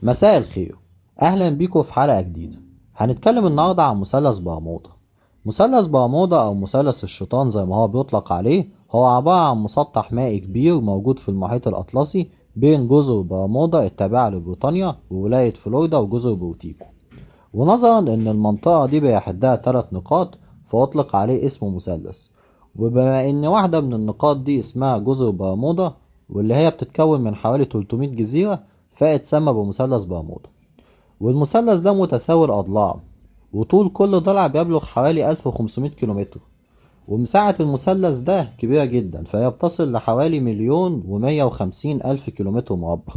مساء الخير، اهلا بيكم في حلقة جديدة. هنتكلم النهاردة عن مثلث برمودا. مثلث برمودا او مثلث الشيطان زي ما هو بيطلق عليه، هو عبارة عن مسطح مائي كبير موجود في المحيط الاطلسي بين جزر برمودا التابعة لبريطانيا وولاية فلوريدا وجزر بورتيكو. ونظرا ان المنطقة دي بيحدها 3 نقاط فاطلق عليه اسم مثلث، وبما ان واحدة من النقاط دي اسمها جزر برمودا واللي هي بتتكون من حوالي 300 جزيرة فاتسمى بمثلث برمودا. والمثلث ده متساوي الأضلاع، وطول كل ضلع بيبلغ حوالي 1500 كيلومتر، ومساحة المثلث ده كبيرة جدا فهي بتصل لحوالي 1,150,000 كيلومتر مربع.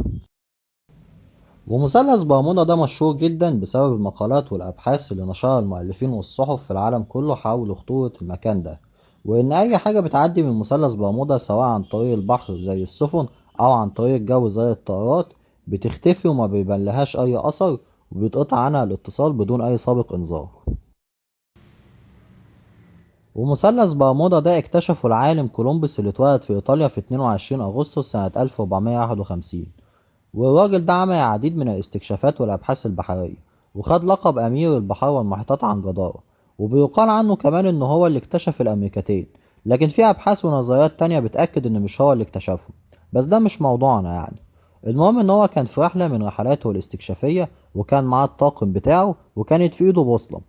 ومثلث برمودا ده مشهور جدا بسبب المقالات والأبحاث اللي نشرها المؤلفين والصحف في العالم كله حول خطورة المكان ده، وإن أي حاجة بتعدي من مثلث برمودا سواء عن طريق البحر زي السفن أو عن طريق الجو زي الطائرات بتختفي وما بيبان لهاش أي أثر، وبيتقطع عنها الاتصال بدون أي سابق إنذار. ومثلث برمودا ده اكتشفه العالم كولومبوس اللي اتولد في إيطاليا في 22 أغسطس سنة 1451، والراجل ده عمل العديد من الاستكشافات والأبحاث البحرية وخد لقب أمير البحار والمحيطات عن جدارة، وبيقال عنه كمان إن هو اللي اكتشف الأمريكتين، لكن في أبحاث ونظريات تانية بتأكد إن مش هو اللي اكتشفهم، بس ده مش موضوعنا يعني. المهم إن هو كان في رحلة من رحلاته الاستكشافية وكان معاه الطاقم بتاعه وكانت في إيده بوصلة،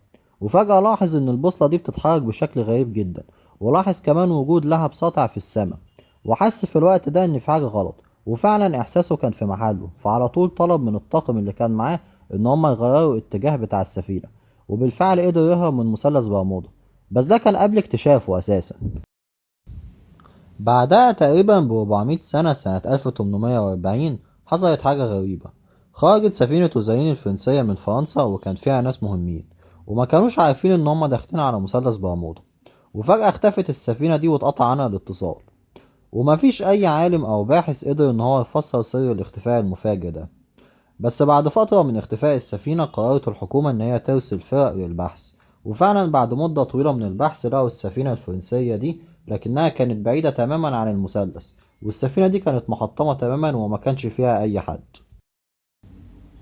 وفجأة لاحظ إن البوصلة دي بتتحرك بشكل غريب جدا، ولاحظ كمان وجود لهب ساطع في السماء، وحس في الوقت ده إن في حاجة غلط، وفعلا إحساسه كان في محله، فعلى طول طلب من الطاقم اللي كان معاه إن هم يغيروا الاتجاه بتاع السفينة، وبالفعل قدر يهرب من مثلث برمودا، بس ده كان قبل اكتشافه أساسا. بعدها تقريبا ب400 سنة سنة 1840 حصلت حاجة غريبة. خرجت سفينة روزالين الفرنسية من فرنسا وكان فيها ناس مهمين وما كانوش عارفين ان هم داخلين على مثلث برمودا، وفجأة اختفت السفينة دي واتقطع عنها الاتصال، ومفيش اي عالم او باحث قدر ان هو يفسر سر الاختفاء المفاجئ ده. بس بعد فترة من اختفاء السفينة قررت الحكومة ان هي ترسل فرق للبحث، وفعلا بعد مدة طويلة من البحث لقوا السفينة الفرنسية دي، لكنها كانت بعيدة تماما عن المثلث، والسفينة دي كانت محطمة تماما وما كانش فيها اي حد.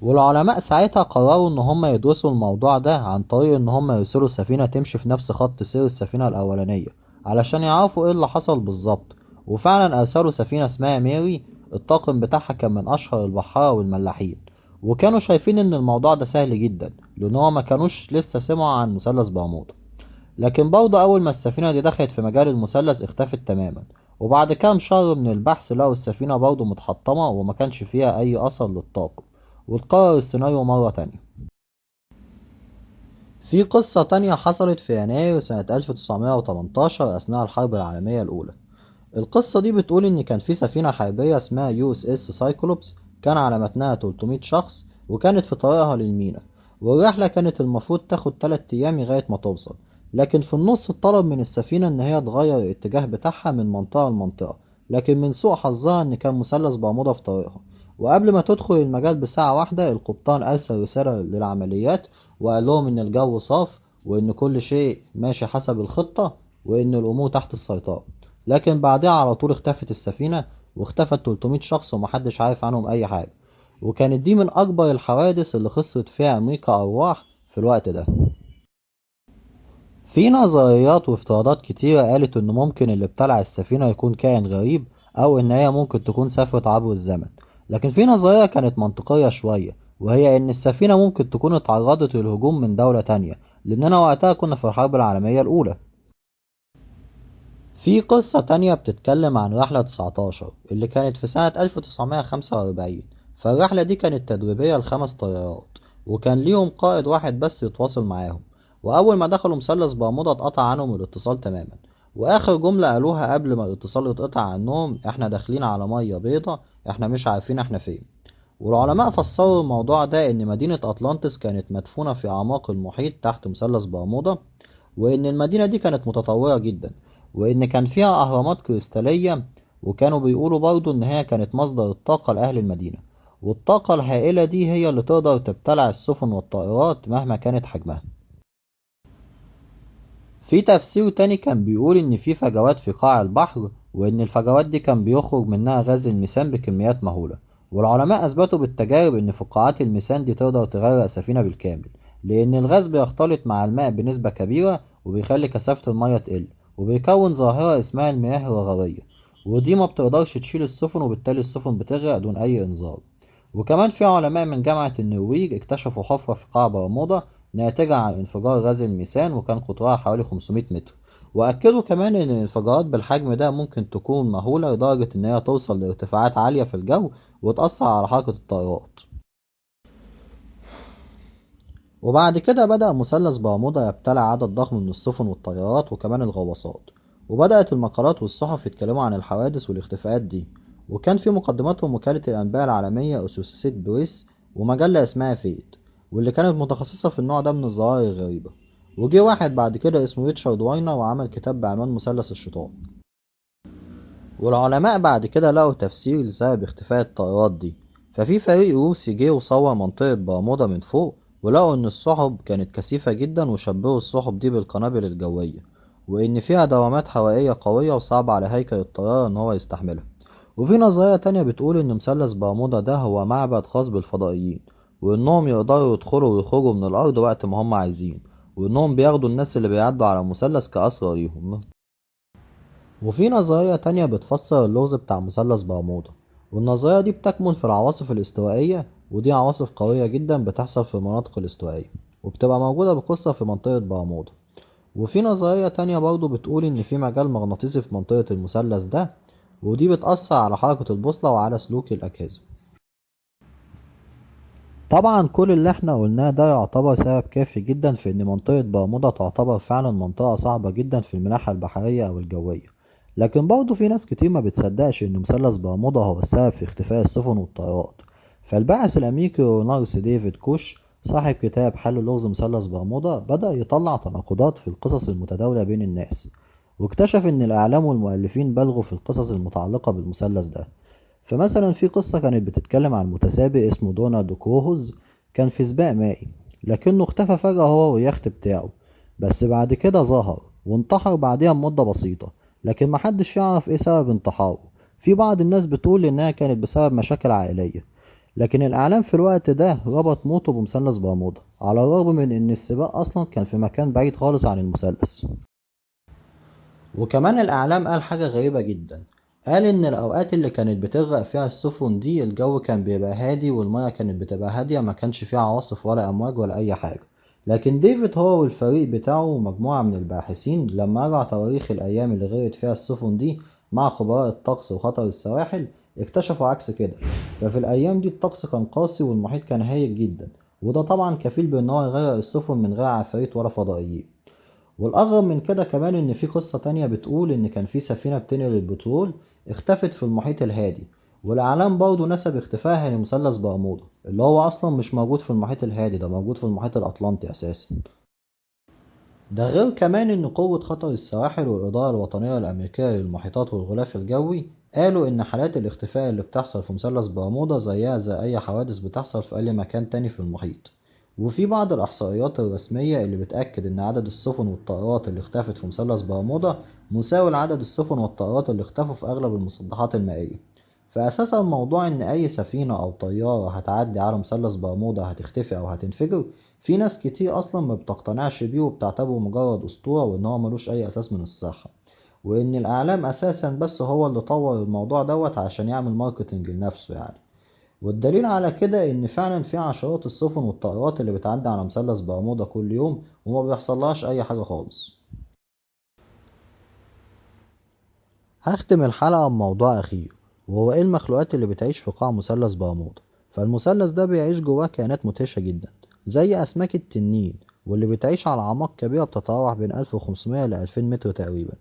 والعلماء ساعتها قرروا ان هم يدرسوا الموضوع ده عن طريق ان هم يرسلوا سفينة تمشي في نفس خط سير السفينة الاولانية علشان يعرفوا ايه اللي حصل بالظبط. وفعلا ارسلوا سفينة اسمها ميري، الطاقم بتاعها كان من اشهر البحارة والملاحين، وكانوا شايفين ان الموضوع ده سهل جدا لان هو ما كانوش لسه سمعوا عن مثلث برمودا. لكن برضه اول ما السفينة دي دخلت في مجال المثلث اختفت تماما، وبعد كام شهر من البحث لقوا السفينة برضه متحطمة وما كانش فيها اي اثر للطاقم، واتكرر السيناريو مرة تانية. في قصة تانية حصلت في يناير سنة 1918 أثناء الحرب العالمية الأولى. القصة دي بتقول إن كان في سفينة حربية اسمها USS Cyclops، كان على متنها 300 شخص وكانت في طريقها للمينا، والرحلة كانت المفروض تاخد 3 أيام لغاية ما توصل، لكن في النص اتطلب من السفينة إن هي تغير الاتجاه بتاعها من منطقة لمنطقة، لكن من سوء حظها إن كان مثلث برمودا في طريقها. وقبل ما تدخل المجال بساعة واحدة القبطان أرسل رسالة للعمليات وقال لهم إن الجو صاف وإن كل شيء ماشي حسب الخطة وإن الأمور تحت السيطرة، لكن بعدها على طول اختفت السفينة واختفت 300 شخص ومحدش عارف عنهم أي حاجة. وكانت دي من أكبر الحوادث اللي خسرت فيها أمريكا أرواح في الوقت ده. في نظريات وافتراضات كتيرة قالت إن ممكن اللي ابتلع السفينة يكون كائن غريب أو إن هي ممكن تكون سافرت عبر الزمن، لكن في نظرية كانت منطقية شوية، وهي إن السفينة ممكن تكون اتعرضت للهجوم من دولة تانية، لأننا وقتها كنا في الحرب العالمية الأولى. في قصة تانية بتتكلم عن رحلة 19 اللي كانت في سنة 1945. فالرحلة دي كانت تدريبية ل5 طيارات، وكان ليهم قائد واحد بس يتواصل معاهم، وأول ما دخلوا مثلث برمودا اتقطع عنهم الاتصال تماما، وآخر جملة قالوها قبل ما الاتصال يتقطع عنهم: احنا داخلين على مية بيضة، احنا مش عارفين احنا فين. والعلماء فسروا الموضوع ده ان مدينة أطلانتس كانت مدفونة في أعماق المحيط تحت مثلث برمودا، وان المدينة دي كانت متطورة جدا، وان كان فيها أهرامات كريستالية، وكانوا بيقولوا برضو ان هي كانت مصدر الطاقة لأهل المدينة، والطاقة الهائلة دي هي اللي تقدر تبتلع السفن والطائرات مهما كانت حجمها. في تفسير تاني كان بيقول ان في فجوات في قاع البحر، وان الفجوات دي كان بيخرج منها غاز الميثان بكميات مهولة، والعلماء أثبتوا بالتجارب إن فقاعات الميثان دي تقدر تغرق سفينة بالكامل، لأن الغاز بيختلط مع الماء بنسبة كبيرة وبيخلي كثافة المية تقل، وبيكون ظاهرة اسمها المياه الرغوية، ودي ما بتقدرش تشيل السفن، وبالتالي السفن بتغرق دون أي إنذار. وكمان في علماء من جامعة النرويج اكتشفوا حفرة في قاع برمودا ناتجة عن انفجار غاز الميثان، وكان قطرها حوالي 500 متر. وأكدوا كمان إن الانفجارات بالحجم ده ممكن تكون مهولة لدرجة إن هي توصل لارتفاعات عالية في الجو وتأثر على حركة الطائرات. وبعد كده بدأ مثلث برمودا يبتلع عدد ضخم من السفن والطيارات وكمان الغواصات، وبدأت المقالات والصحف يتكلموا عن الحوادث والاختفاءات دي، وكان في مقدمتهم وكالة الأنباء العالمية أسوسيتد بريس ومجلة اسمها فيت، واللي كانت متخصصة في النوع ده من الظواهر الغريبة. وجي واحد بعد كده اسمه ريتشارد واينر وعمل كتاب بعنوان مثلث الشيطان. والعلماء بعد كده لقوا تفسير لسبب اختفاء الطائرات دي، ففي فريق روسي جه وصور منطقة برمودا من فوق، ولقوا إن السحب كانت كثيفة جدا، وشبهوا السحب دي بالقنابل الجوية، وإن فيها دوامات هوائية قوية وصعبة على هيكل الطيارة إن هو يستحملها. وفي نظرية تانية بتقول إن مثلث برمودا ده هو معبد خاص بالفضائيين، وإنهم يقدروا يدخلوا ويخرجوا من الأرض وقت ما هم عايزين، وإنهم بياخدوا الناس اللي بيعدوا على المثلث كأسرى ليهم. وفي نظرية تانية بتفسر اللغز بتاع مثلث برمودا، والنظرية دي بتكمن في العواصف الاستوائية، ودي عواصف قوية جدا بتحصل في المناطق الاستوائية وبتبقى موجودة بكثرة في منطقة برمودا. وفي نظرية تانية برضو بتقول إن في مجال مغناطيسي في منطقة المثلث ده، ودي بتأثر على حركة البوصلة وعلى سلوك الأجهزة. طبعا كل اللي احنا قلناه ده يعتبر سبب كافي جدا في ان منطقة برمودا تعتبر فعلا منطقة صعبة جدا في الملاحة البحرية او الجوية، لكن برضو في ناس كتير ما بتصدقش ان مثلث برمودا هو السبب في اختفاء السفن والطائرات. فالباحث الامريكي رونالدس ديفيد كوش صاحب كتاب حل لغز مثلث برمودا بدأ يطلع تناقضات في القصص المتداولة بين الناس، واكتشف ان الاعلام والمؤلفين بلغوا في القصص المتعلقة بالمثلث ده. فمثلا في قصة كانت بتتكلم عن متسابق اسمه دونالد كروهوز، كان في سباق مائي لكنه اختفى فجأة هو واليخت بتاعه، بس بعد كده ظهر وانتحر بعديها بمدة بسيطة، لكن محدش يعرف ايه سبب انتحاره. في بعض الناس بتقول انها كانت بسبب مشاكل عائلية، لكن الاعلام في الوقت ده ربط موته بمثلث برمودا، على الرغم من ان السباق اصلا كان في مكان بعيد خالص عن المثلث. وكمان الاعلام قال حاجة غريبة جدا، قال ان الاوقات اللي كانت بتغرق فيها السفن دي الجو كان بيبقى هادي والمية كانت بتبقى هادية، ما كانش فيها عواصف ولا امواج ولا اي حاجة. لكن ديفيد هو والفريق بتاعه ومجموعة من الباحثين لما رجعوا تواريخ الايام اللي غرقت فيها السفن دي مع خبراء الطقس وخطر السواحل اكتشفوا عكس كده. ففي الايام دي الطقس كان قاسي والمحيط كان هايج جدا، وده طبعا كفيل بان هو يغرق السفن من غير عفاريت ولا فضائيين. والاغرب من كده كمان ان في قصة تانية بتقول ان كان في سفينة بتنقل البترول اختفت في المحيط الهادي، والاعلام برضه نسب اختفائها لمثلث برمودا اللي هو اصلا مش موجود في المحيط الهادي، ده موجود في المحيط الاطلنطي اساسا. ده غير كمان ان قوة خطر السواحل والادارة الوطنية الامريكية للمحيطات والغلاف الجوي قالوا ان حالات الاختفاء اللي بتحصل في مثلث برمودا زيها زي اي حوادث بتحصل في اي مكان تاني في المحيط. وفي بعض الاحصائيات الرسمية اللي بتأكد ان عدد السفن والطائرات اللي اختفت في مثلث برمودا مساوي لعدد السفن والطائرات اللي اختفوا في اغلب المسطحات المائية. فاساسا موضوع ان اي سفينة او طيارة هتعدي على مثلث برمودا هتختفي او هتنفجر، في ناس كتير اصلا ما بتقتنعش بيه وبتعتبره مجرد اسطورة وان هو ملوش اي اساس من الصحة، وان الاعلام اساسا بس هو اللي طور الموضوع دوت عشان يعمل marketing لنفسه يعني. والدليل على كده ان فعلا في عشرات السفن والطائرات اللي بتعدي على مثلث برمودا كل يوم وما بيحصلهاش اي حاجة خالص. هختم الحلقة بموضوع اخير، وهو ايه المخلوقات اللي بتعيش في قاع مثلث برمودا. فالمثلث ده بيعيش جواه كائنات مدهشة جدا زي اسماك التنين، واللي بتعيش على اعماق كبيرة بتتراوح بين 1500 ل 2000 متر تقريبا.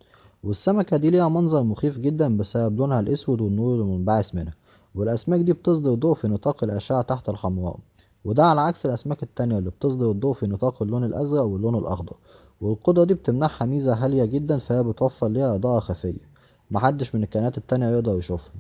والسمكة دي ليها منظر مخيف جدا بسبب لونها الاسود والنور المنبعث منها، والاسماك دي بتصدر ضوء في نطاق الاشعة تحت الحمراء، وده على عكس الاسماك التانية اللي بتصدر الضوء في نطاق اللون الازرق واللون الاخضر. والقدرة دي بتمنحها ميزة هالية جدا، فهي بتوفر ليها اضاءة خفية محدش من الكائنات التانية يقدر يشوفها.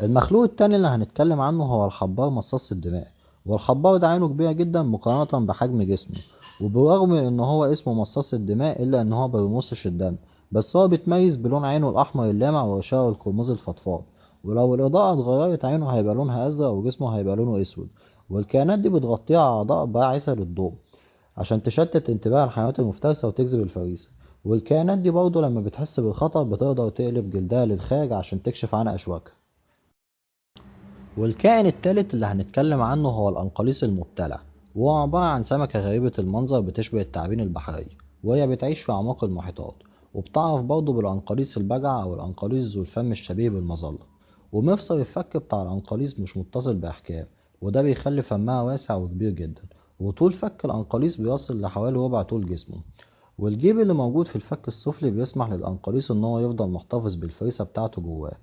المخلوق التاني اللي هنتكلم عنه هو الحبار مصاص الدماء، والحبار ده عينه كبيرة جدا مقارنة بحجم جسمه، وبالرغم من ان هو اسمه مصاص الدماء الا ان هو بيمصش الدم، بس هو بيتميز بلون عينه الاحمر اللامع ورشاقه القرمزي الفضفاض. ولو الإضاءة اتغيرت عينه هيبقى لونها أزرق وجسمه هيبقى لونه أسود. والكائنات دي بتغطيها أعضاء باعثة للضوء عشان تشتت انتباه الحيوانات المفترسة وتجذب الفريسة. والكائنات دي برضه لما بتحس بالخطر بتقدر تقلب جلدها للخارج عشان تكشف عن أشواكها. والكائن الثالث اللي هنتكلم عنه هو الأنقليس المبتلع، وهو عبارة عن سمكة غريبة المنظر بتشبه التعابين البحرية، وهي بتعيش في أعماق المحيطات، وبتعرف برضه بالأنقليس البجع أو الأنقليس ذو الفم الشبيه بالمظلة. ومفصل الفك بتاع الأنقليس مش متصل بإحكام، وده بيخلي فمها واسع وكبير جدا، وطول فك الأنقليس بيصل لحوالي ربع طول جسمه. والجيب اللي موجود في الفك السفلي بيسمح للأنقليس إن هو يفضل محتفظ بالفريسة بتاعته جواه.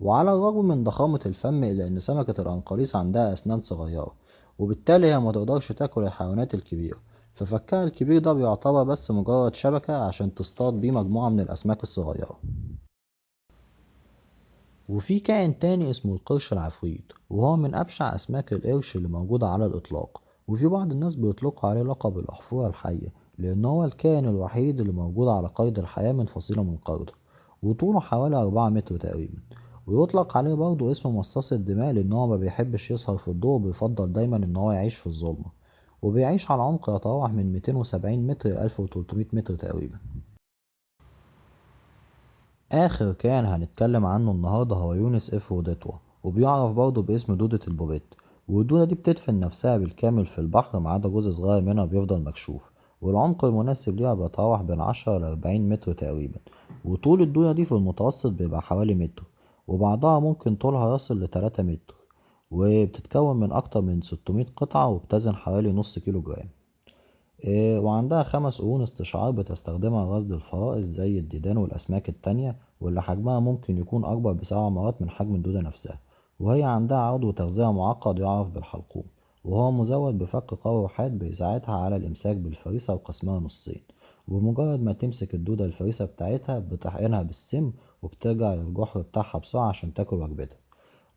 وعلى الرغم من ضخامة الفم إلا إن سمكة الأنقليس عندها أسنان صغيرة، وبالتالي هي ما تقدرش تاكل الحيوانات الكبيرة، ففكها الكبير ده بيعتبر بس مجرد شبكة عشان تصطاد بيه مجموعة من الأسماك الصغيرة. وفي كائن تاني اسمه القرش العفريت، وهو من أبشع أسماك القرش اللي موجودة على الإطلاق، وفي بعض الناس بيطلقوا عليه لقب الأحفورة الحية لأن هو الكائن الوحيد اللي موجود على قيد الحياة من فصيلة منقرضة، وطوله حوالي 4 متر تقريبا. ويطلق عليه برضه اسم مصاص الدماء لأن هو ما بيحبش يسهر في الضوء، وبيفضل دايما إن هو يعيش في الظلمة، وبيعيش على عمق يتراوح من 270 متر ل 1300 متر تقريبا. آخر كائن هنتكلم عنه النهاردة هو يونس إفروديتوا، وبيعرف برضه باسم دودة البوبيت. والدودة دي بتدفن نفسها بالكامل في البحر ما عدا جزء صغير منها بيفضل مكشوف، والعمق المناسب ليها بيتراوح بين 10 ل 40 متر تقريبا، وطول الدودة دي في المتوسط بيبقى حوالي متر، وبعضها ممكن طولها يصل ل3 متر، وبتتكون من أكتر من 600 قطعة، وبتزن حوالي نص كيلو جرام. وعندها 5 قرون استشعار بتستخدمها لرصد الفرائس زي الديدان والأسماك التانية، واللي حجمها ممكن يكون أكبر ب7 مرات من حجم الدودة نفسها. وهي عندها عضو تغذية معقد يعرف بالحلقوم، وهو مزود بفك قوي وحاد بيساعدها على الإمساك بالفريسة وقسمها نصين، وبمجرد ما تمسك الدودة الفريسة بتاعتها بتحقنها بالسم وبترجع للجحر بتاعها بسرعة عشان تاكل وجبتها.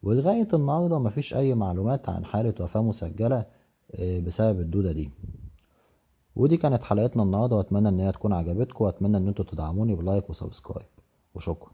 ولغاية النهاردة مفيش أي معلومات عن حالة وفاة مسجلة بسبب الدودة دي. ودي كانت حلقتنا النهاردة، وأتمنى إن هي تكون عجبتكم، وأتمنى إن انتوا تدعموني ب like و subscribe، وشكرا.